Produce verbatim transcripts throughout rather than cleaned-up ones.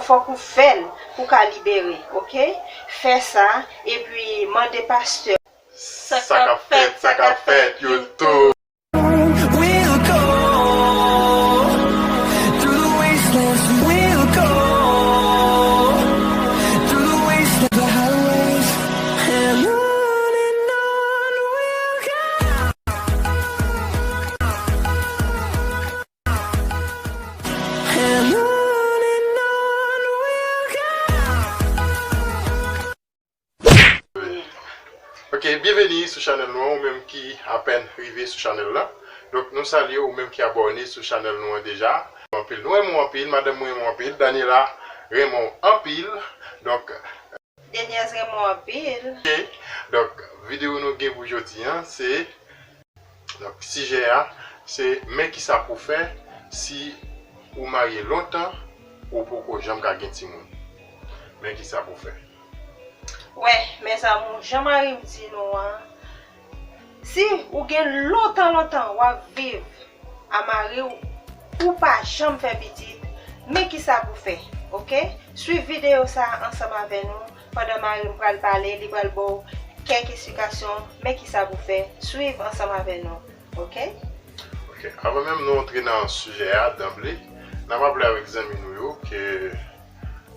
Fòk ou fè l pou w ka libere, oke? Fè sa, epi mande pastè. Sa k ap fèt, sa k ap fèt, YouTube. We'll go through the wastelands, we'll go through the wastelands, the highways, and on and on we'll go. And on and on we'll go. Ok, byenveni sou chanèl nou an, ou menm ki apèn rive sou chanèl la. Donk, nou salye ou menm ki abòne sou chanèl nou an deja. Anpil, nou renmen w anpil, madanm mwen renmen w anpil, Daniela renmen w anpil. Donk, Denièse renmen w anpil. Ok, donk, videyo nou gen pou jodi a, se Donk, sijè a, se men kisa pou fè si ou marye lontan, ou poko janm ka gen timoun. Men kisa pou fè. Wè, mezanmi, jan mari m di nou an, si ou gen lontan, lontan, w ap viv a mari w, ou pa janm fè pitit, men kisa pou fè, oke? Swiv videyo sa a ansanm avè nou. Pandan mari m pral pale, li pral ba w kèk esplikasyon, men kisa pou fè. Swiv ansanm avè nou, oke? Ok, avan menm nou antre nan sijè a danble, n ap raple avèk zanmi nou yo ke,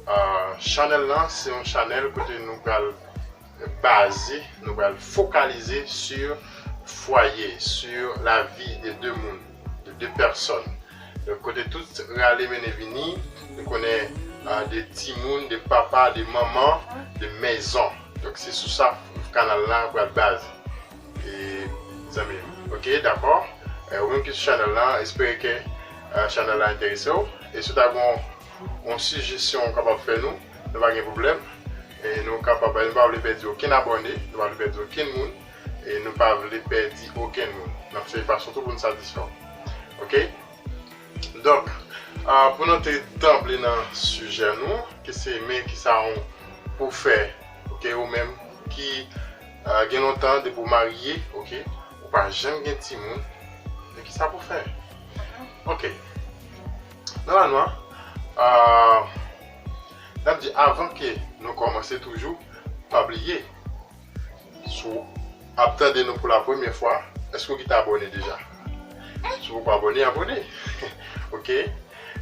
ah, chanèl lan se yon chanèl kote nou pral baze, nou pral fokalize sur foyer, sur la vie de deux moun, de deux personnes. Donk, kote tout rale mennen vini, nou konnen, ah, de timoun, de papa, de manman, de mezon. Donk, se sou sa kanal la pral baze. E, zanmi m. Ok, dakò? Eh, ou menm ki sou chanèl la, espere ke, eh, chanèl la enterese w. E si w ta gen yon, yon sijesyon ou kapab fè nou, nou pa gen pwoblèm. E nou kapab, nou pa vle pèdi okenn abòne, nou pa vle pèdi okenn moun. E nou pa vle pèdi okenn moun. N ap chèche fason tou pou n satisfè w. Ok? Donk, ah, pou n antre danble nan sijè nou, ki se men kisa ou pou fè, ok, ou menm ki, ah, gen lontan depi w marye, ok, ou pa janm gen timoun, men kisa pou fè? Ok. Nòmalman, ah, n ap di avan ke nou kòmanse toujou, pa bliye, si w ap tande nou pou la premyè fwa, èske w kite abòne deja? Si w poko abòne, abòne. Ok?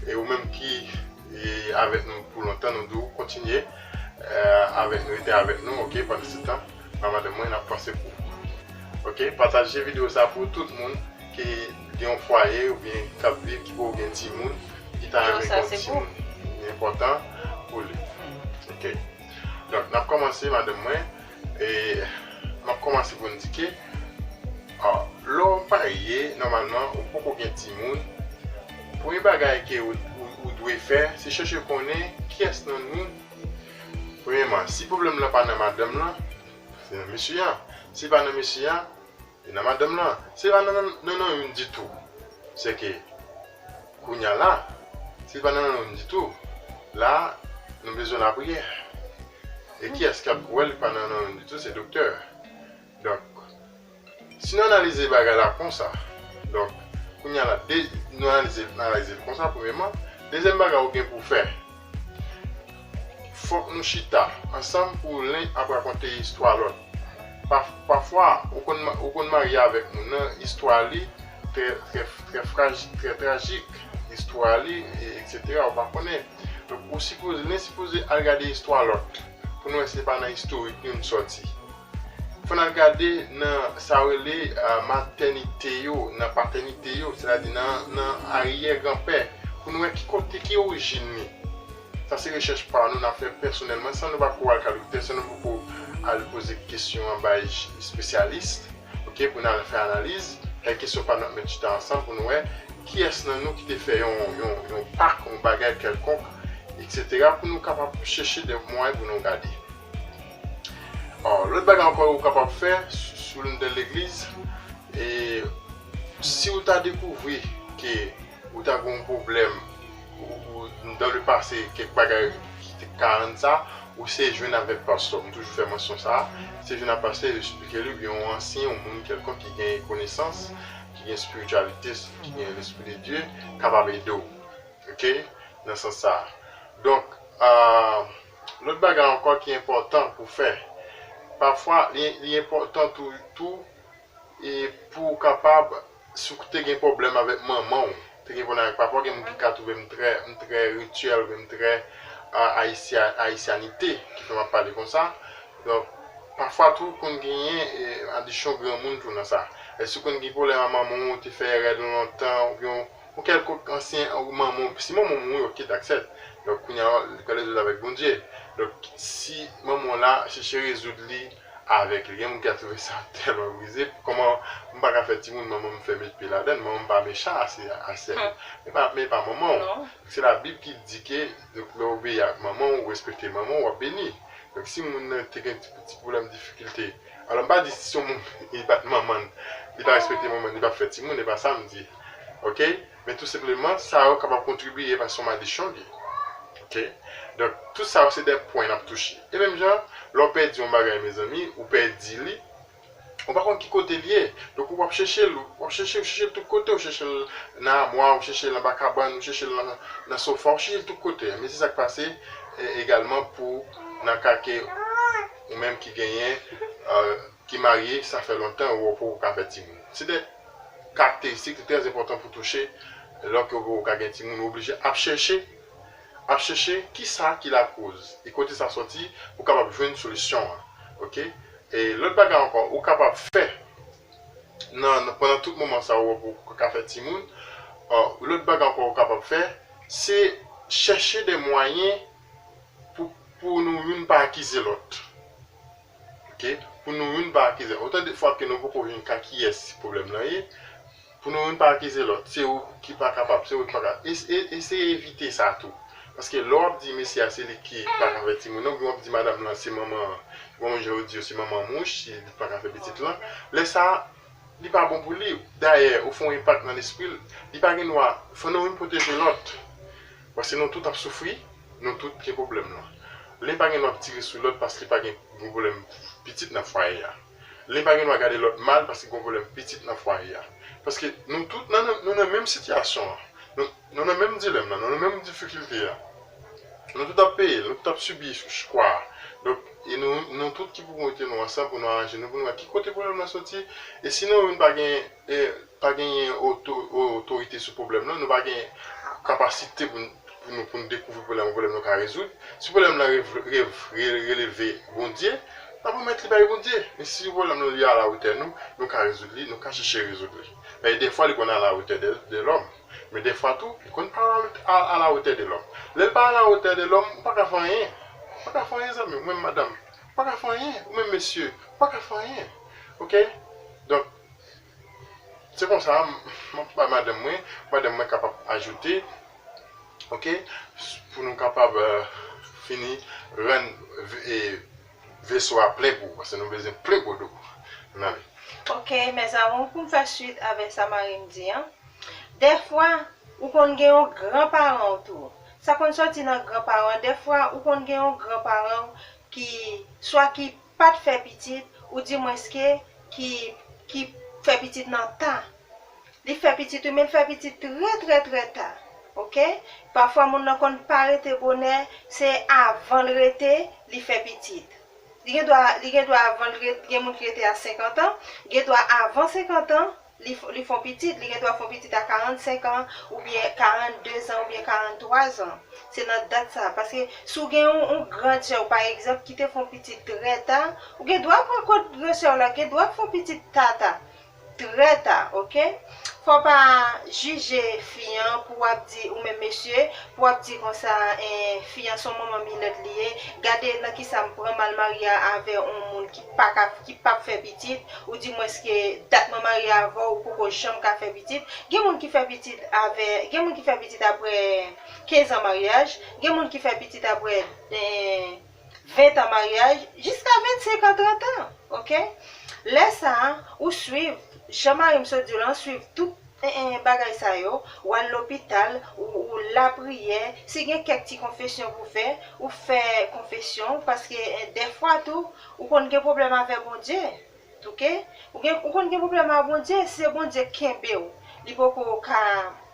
E ou menm ki, e, avèk nou pou lontan, nou di w kontinye, eh, avèk nou, rete avèk nou, ok, pandan se tan, mwen, madanm mwen, n ap panse pou ou. Ok? Pataje videyo sa pou tout moun ki gen yon fwaye oubyen k ap viv, ki poko gen timoun, ki ta renmen gen yon timoun. Li enpòtan pou li. Ok? Donk, n ap kòmanse, madanm mwen. E m ap kòmanse pou n di ke, ah, lè w marye, nòmalman, ou poko gen timoun. Premye bagay ke ou, ou, ou dwe fè, se chèche konnen kiyès nan nou. Premyèman, si pwoblèm lan pa nan madanm lan, se nan mesye an. Si pa nan mesye an, e nan madanm lan. Se pa nan, nan, nan, nan youn ditou. Se ke, kounya la, se pa nan, nan youn ditou. La, nou bezwen lapriyè. E kiyès k ap wè l pa nan, nan youn ditou? Se doktè. Donk, si nou analize bagay la konsa, donk, kounya la, de, nou analize, analize l konsa, premyèman. Dezyèm bagay ou gen pou w fè, fòk nou chita ansanm pou len ap rakonte istwa lòt. Pa, pafwa, ou konn ma-, ou konn marye avèk moun nan, istwa li trè, trè, trè fraj-, trè trajik, istwa li, e, etsetera, ou pa konnen. Donk, ou sipoze, len sipoze al gade istwa lòt, pou nou wè si se pa nan istorik nou n sòti. Fò n al gade nan sa yo rele, ah, matènite yo, nan patènite yo, sètadi nan, nan aryè granpè, pou nou wè ki kote, ki orijin li. Sa se rechèch pa nou n ap fè pèsonèlman, san nou pa ko al ka doktè, san nou poko al poze kesyon an bay espesyalis, ok, pou n al fè analiz, fè kesyon pa nou ap met chita ansanm pou nou wè kiyès nan nou ki te fè yon, yon, yon pak, yon bagay kèlkonk, etsetera, pou nou kapab chèche de mwayen pou nou gade. Ò, lòt bagay ankò ou kapab fè sou, sou loun de legliz, e si ou ta dekouvri ke ou ta gen yon pwoblèm, ou, ou, dans le passé, kèk bagay ki te ka rann sa, ou se jwenn avèk pastè. M toujou fè mansyon sa, se jwenn ak pastè, eksplike li, oubyen yon ansyen, yon moun kèlkonk ki gen konesans, ki gen espirityalite, ki gen lespri de Dye, kapab ede w. Ok? Nan sans sa. Donk, Bagay ankò ki enpòtan pou fè. Pafwa, li, li enpòtan tou, tou e pou w kapab, si w te gen pwoblèm avèk manman w, te gen pwoblèm avèk papa w, gen moun ki ka twouve m trè, m trè rityèl, oubyen m trè a, ayisya, ayisyanite, ki fè m ap pale konsa. Donk, pafwa tou, konn genyen e, adisyon granmoun tou nan sa. Èske w konn gen pwoblèm a manman w, ou te fè erè nan lontan, oubyen yon kèlkonk ansyen ou manman w, si manman w mouri, ok, t aksèt. Donk, kounye a, li pral rezoud avèk Bondye. Donk, si manman w la, chèche rezoud li avèk li. Gen moun ki ap twouve sa tèlman brize. Kòman m pa ka fè timoun, manman m fè met pye ladann, manman m pa mechan ase, ase. Men pa, men pa manman w. Se Labib ki di ke, donk, lè w obeyi ak manman w, ou respekte manman w, w ap beni. Donk, si moun nan te gen ti, ti pwoblèm, difikilte, alò, m pa di si yon moun li bat manman l, li pa respekte manman l, li p ap fè timoun, e pa sa m di. Ok? Men tou senpleman, sa yo kapab kontribiye paske se yon madichon li ye. Ok? Donk, tout sa yo se de pwen n ap touche. E menm jan, lè w pèdi yon bagay, mezanmi, ou pèdi li, ou pa konn ki kote li ye. Donk, ou ap chèche l, w ap chèche, ou chèche l tout kote, ou chèche l nan amwa, ou chèche l anba kabann, ou chèche l nan, nan sofa, ou chèche l tout kote. Men se sa k pase e, egalman pou nan ka ke ou menm ki genyen, e, ki marye, sa fè lontan, ou poko ka fè timoun. Se de karakteristik ki trè enpòtan pou touche. Lòske ou poko ka gen timoun, ou oblije ap chèche, ap chèche kisa ki lakoz, e kote sa sòti, pou kapab jwenn solisyon an. Ok? E lòt bagay ankò, ou kapab fè nan, nan, pandan tout moman sa ou, ou ka fè timoun, e, lòt bagay ankò ou kapab fè, se chèche de mwayen pou, pou nou youn pa akize lòt. Ok? Pou nou youn pa akize. Otan de fwa ke nou poko jwenn ka kiyès pwoblèm lan ye, pou nou youn pa akize lòt. Se ou ki pa kapab, se ou ki pa kapab. Es-, e-, eseye evite sa tou. Paske lè w ap di mesye a se li ki pa ka fè timoun nan, oubyen w ap di madanm lan se manman, bon, jan yo di yo se manman mouch, si li pa ka fè pitit lan. Lè sa a, li pa bon pou li. Dayè, ou fè yon enpak nan lespri l. Li pa gen dwa, fò nou youn pwoteje lòt. Paske nou tout ap soufri, nou tout gen pwoblèm lan. Li pa gen dwa ap tire sou lòt paske li pa gen, gen pwoblèm pitit nan fwaye a. Li pa gen dwa gade lòt mal paske gen pwoblèm pitit nan fwaye a. Paske nou tout nan, nou nan menm sitiyasyon an. Nou, nou nan menm dilèm nan, nou nan menm difikilte a. Nou tout ap peye, nou tout ap sibi kwa a. Donk, e nou, nou tout ki pou mete nou ansanm pou nou aranje nou, pou nou wè ki kote pwoblèm lan soti. E si nou youn pa gen, e, pa genyen oto-, otorite sou pwoblèm lan, nou pa gen kapasite pou n, pou nou, pou n dekouvri pwoblèm, pwoblèm nou ka rezoud. Si pwoblèm lan rev-, rev-, re-, releve Bondye, n ap remèt li bay Bondye. Men si pwoblèm nou li alawotè nou, nou ka rezoud li, nou ka chèche rezoud li. Men defwa li konn alawotè de, de lòm. Men defwa tou, li konn pa ala, a, alawotè de lòm. Lè l pa alawotè de lòm, ou pa ka fè anyen. Ou pa ka fè anyen, zanmi, ou menm madanm. Ou pa ka fè anyen, ou menm mesye. Ou pa ka fè anyen. Ok? Donk, se konsa, m, m ap bay madanm mwen, madanm mwen kapab ajoute, ok, pou nou kapab, e, fini rann ve-, e, veso a plen pou ou, paske nou bezwen plen gwo dlo. Ann ale. Ok, mezanmi, pou m fè swit avèk sa mari m di an, dèfwa, ou konn gen yon gran paran w tou. Sa konn sòti nan gran paran, dèfwa, ou konn gen yon gran paran w ki, swa ki pa t fè pitit, ou dimwenske ki, ki fè pitit nan ta. Li fè pitit, wi, men l fè pitit trè, trè, trè ta. Ok? Pafwa, moun nan konn pa rete bonè, se avan l rete, li fè pitit. Li gen dwa, li gen dwa avan l re-, gen moun ki rete a senkant an, gen dwa avan senkant an, li f-, li fè yon pitit, li gen dwa fè yon pitit a karannsenk an, oubyen karannde zan, oubyen karanntwa zan. Se nan dat sa. Paske si w gen yon, yon gran sè w, pa egzanp, ki te fè yon pitit trè ta, ou gen dwa pran kont gran sè w la, gen dwa fè yon pitit ta ta. Trè ta, ok? Fò w pa jije fi an pou w ap di, ou menm mesye, pou w ap di konsa, eh, fi an se yon manman milèt li ye, gade nan kisa m pran m al marye avè yon moun ki pa ka, ki p ap fè pitit, ou dimwenske dat mwen marye avè w, ou poko janm ka fè pitit. Gen moun ki fè pitit avè, gen moun ki fè pitit apre kenz an maryaj, gen moun ki fè pitit apre, eh, ven tan maryaj, jiska vennsenk an, trant an, ok? Lè sa a, ou swiv, jan mari m sot di w lan, swiv tout, eh, eh, bagay sa yo, w al lopital, ou, ou lapriyè, si gen kèk ti konfesyon pou fè, ou fè konfesyon, paske, eh, dèfwa tou, ou konn gen pwoblèm avè Bondye, ok? Ou gen, ou konn gen pwoblèm ak Bondye, se Bondye k kenbe w, li poko ka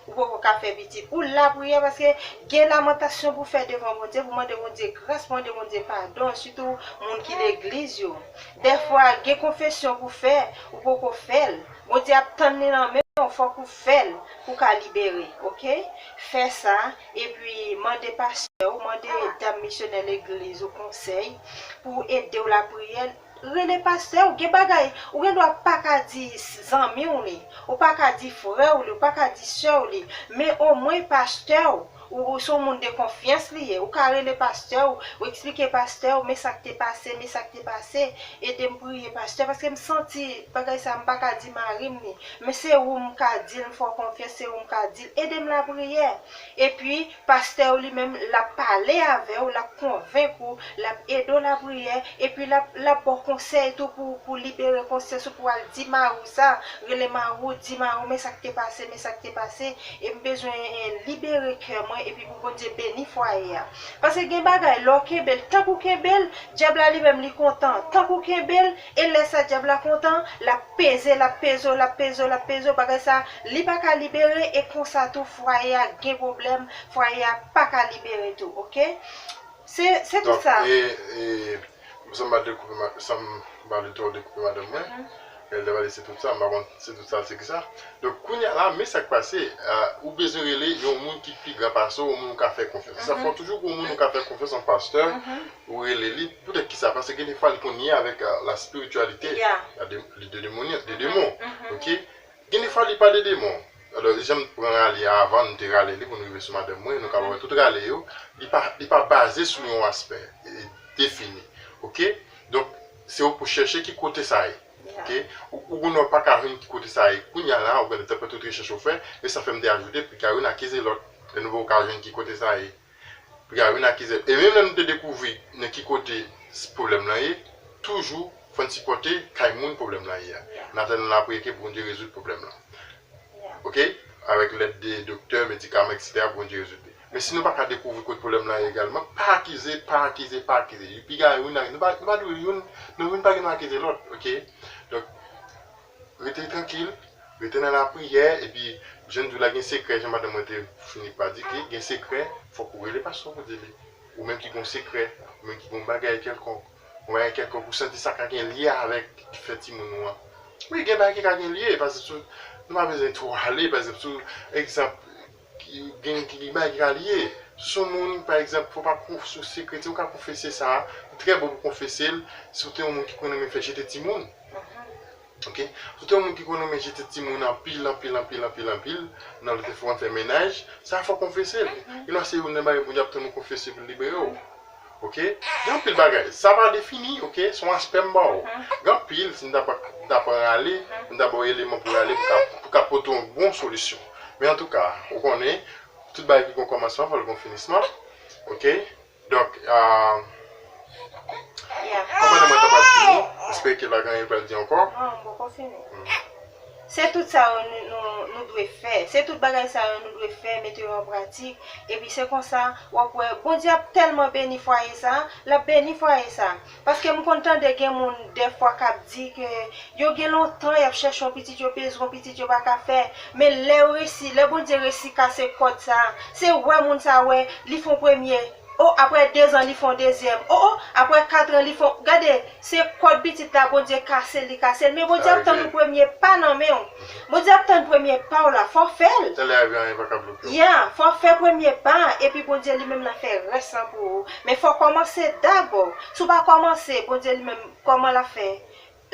Ou poko ka fè pitit. Ou lapriyè paske gen lamantasyon pou fè devan Bondye, pou mande Bondye gras, pou mande Bondye padon, sitou moun ki legliz yo. Dèfwa, gen konfesyon pou fè, ou poko fè l. Bondye ap tann li nan men w, fòk ou fè l pou ka libere, oke? Fè sa, epi mande pastè w, mande dam misyonè legliz ou konsèy pou ede w lapriyè. Rele pastè w, gen bagay, ou gen dwa pa ka di zanmi w li, ou pa ka di frè w li, ou pa ka di sè w li, men omwen pastè w, ou, ou se yon moun de konfyans li ye, ou ka rele pastè w, ou eksplike pastè w, men sa k te pase, men sa k te pase, ede m priye pastè, paske m santi bagay sa m pa ka di mari m li, men se ou m ka di l, m fè w konfyans, se ou m ka di l, ede m lapriyè. Epi, pastè w li menm, l ap pale avè w, l ap konvenk ou, l ap ede w lapriyè, epi l ap, l ap ba w konsèy tou pou, pou libere konsyans ou, pou al di mari w sa, rele mari w, di mari w, men sa k te pase, men sa k te pase, e m bezwen, eh, libere kè mwen, epi pou Bondye beni fwaye a. Paske gen bagay, lè w kenbe l, tank ou kenbe l, dyab la li menm li kontan, tank ou kenbe l, e lè sa dyab la kontan, l ap peze, l ap peze w, l ap peze w, l ap peze w, bagay sa, li pa ka libere, e konsa tou, fwaye a gen pwoblèm, fwaye a pa ka libere tou, oke? Se, se tout sa. Donk, e, e, san m pa dekoupe ma-, san m pa le tò dekoupe madanm mwen, mhm, lè l te pale se tout sa, m pa konn se tout sa, se ki sa. Donk, kounye a la, men sa k pase, ah, ou bezwen rele yon moun ki pi gran pase w, yon moun ou ka fè konfyans. Se sa, mhm, fò toujou gen yon moun ou ka fè konfyans, yon pastè, mhm, ou rele li. Poutèt ki sa? Paske gen de fwa, li konn lye avèk, ah, la spiritualité, yeah, la dé-, li de démon, de, mhm, démon, mhm, oke? Gen de fwa li pa de demon. Alò, jan m pran rale a avan, nou te rale li pou nou rive sou madanm mwen, nou ka wè tout rale yo, li pa, li pa baze sou yon aspè, e, defini. Oke? Donk, se ou pou chèche ki kote sa ye. Oke? Ou, ou konnen w pa ka jwenn ki kote sa ye. Kounye a la, ou gen tanpèt tout rechèch ou fè, e sa fè m te ajoute, pou ka youn akize lòt, lè nou poko ka jwenn ki kote sa ye. Pou ka youn akize. E menm lè nou te dekouvri nan ki kote s-, pwoblèm lan ye, toujou fò n sipòte kay moun pwoblèm lan ye a. Yeah. N atann nan lapriyè ke Bondye rezoud pwoblèm lan. Yeah. Oke? Avèk lèd de doktè, medikaman, etsetera, Bondye rezoud li. Men si nou pa ka dekouvri kote pwoblèm lan ye egalman, pa akize, pa akize, pa akize. Epi gen youn, nou pa, nou pa dwe youn, nou youn pa gen dwa akize lòt, oke? Donk, rete trankil, rete nan lapriyè, epi, jan m di w la, gen sekrè, jan madanm mwen te fini pa di, ke gen sekrè, fòk ou rele pastè w pou di li. Ou menm ki gen sekrè, ou menm ki gen bagay kèlkonk, yon bagay kèlkonk, ou santi sa ka gen lye avèk fè timoun ou an. Wi, gen bagay ki ka gen lye, paske sou, nou pa bezwen twò ale, pa egzanp, sou, egzanp, ki gen, ki gen bagay ki ka lye. Si w se yon moun, pa egzanp, fò w pa konfye w sekrè, ou ka konfese sa, li trè bon pou konfese l, si w te yon moun ki konn renmen fè jete timoun. Mhm. Oke? Si w te yon moun ki konn renmen jete timoun anpil, anpil, anpil, anpil, anpil, nan lè te fè w fè mennaj, sa fò w konfese l. Mhm. Gen lè se youn nan bagay Bondye ap tann ou konfese pou l libere w. Oke? Gen anpil bagay. Sa pa defini, oke? Se yon aspè m ba w. Mhm. Gen anpil, si m ta pa, m ta pran rale, mhm, m ta ba w eleman pou rale, pou ka, pou ka pote yon bon solisyon. Men antouka, ou konnen, tout bagay ki gon kòmansman, fò l gon finisman. Oke? Donk, ah, yeah, kòm madanm mwen ta pral fini, espere ke l pa gen anyen l pral di ankò. Non, m poko fini. Hmm. Se tout sa yo nou, nou, nou dwe fè. Se tout bagay sa yo nou dwe fè, mete yo an pratik. Epi se konsa, w ap wè, Bondye ap tèlman beni fwaye sa, l ap beni fwaye sa. Paske m konn tande gen moun dèfwa k ap di ke yo gen lontan y ap chèche yon pitit, yo bezwen yon pitit, yo pa ka fè. Men lè yo resi, lè Bondye resi kase kòd sa, se wè moun sa wè, li fè yon premye, o, apre dezan, li fè yon dezyèm, o, o, apre katran, li fè yon, gade, se kòd pitit la, Bondye kase, li kase l. Men Bondye ap tann yon premye pa nan men w. Bondye ap tann premye pa w la, fò w fè l. Talè a vini, anyen pa ka bloke w. Ya, fò w fè premye pa, epi Bondye li menm l ap fè rès lan pou ou. Men fò w kòmanse dabò. Si w pa kòmanse, Bondye li menm, kòman l ap fè?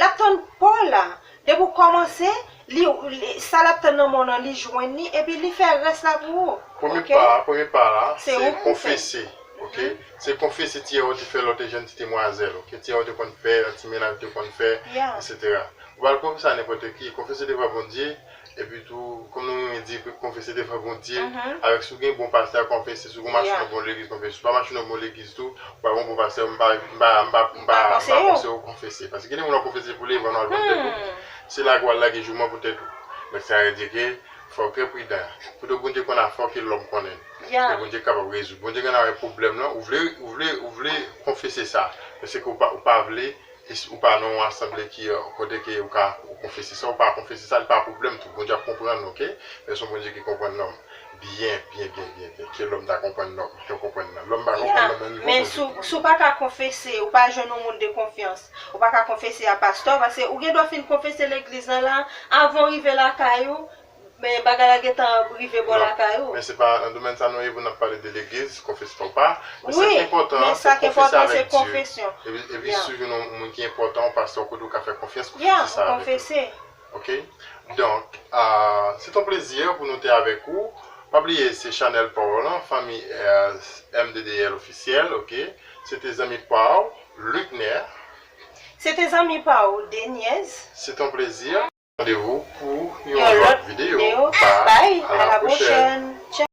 L ap tann pa w la. Depi w kòmanse, li, li, sa l ap tann nan men w nan, li jwenn li, epi li fè rès la pou ou. Premye pa, premye pa la, se konfese, oke? Se konfese ti erè w te fè lè w te jèn ti demwazèl, oke? Ti erè w te konn fè, ti mennaj w te konn fè, etsetera. Ou pa al konfese a nenpòt ki, konfese devan Bondye, epi tou, kòm nou renmen di, konfese devan Bondye, avèk si w gen bon pastè, konfese, si w gen machin nan bon legliz, konfese, si w pa machin nan bon legliz tou, ou pa gen bon pastè, m pa, m pa, m pa, m pa, m pa konseye w konfese. Paske gen de moun w ap konfese pou li, epi w al vann tèt ou. Se la ke w al lage jouman pou tèt ou. Donk, sa vle di ke fò w trè pridan. Pou Bondye konn afè w ke lòm konnen. E Bondye kapab rezoud. Bondye konn avè pwoblèm lan. Ou vle, ou vle, ou vle konfese sa. Men se ke w pa, ou pa vle E si ou pa nan yon asanble ki, euh, kote ke ou ka ou konfese sa, ou pa konfese sa, li pa pwoblèm tou. Bondye ap konprann ou, oke? Men se yon Bondye ki konprann lòm. Byen, byen, byen, byen, byen. Ke lòm ta konprann lòm. Yo konprann lòm. Lòm pa konprann lòm, men li konprann. Men si w pa ka konfese, ou pa jwenn yon moun de konfyans, ou pa ka konfese a pastè, paske ou gen dwa fin konfese legliz lan la, avan w rive lakay ou, men bagay la gentan rive bò lakay ou. Men se pa nan domèn sa nou ye pou n ap pale de legliz, konfese ou pa. Men sa ki enpòtan, se konfese avèk Dye. Epi, epi si w jwenn yon moun ki enpòtan, yon pastè kote ou ka fè konfyans, konfese sa avèk li. Ok? Donk, ah, se te yon plezi pou nou te avèk ou. Pa bliye, se chanèl pa w lan, fanmi M D D L ofisyèl, ok? Se te zanmi pa w, Luckner. Se te zanmi pa w, Deniez. Se te yon plezi. Randevou pou yon lòt videyo. Bye, à la prochaine.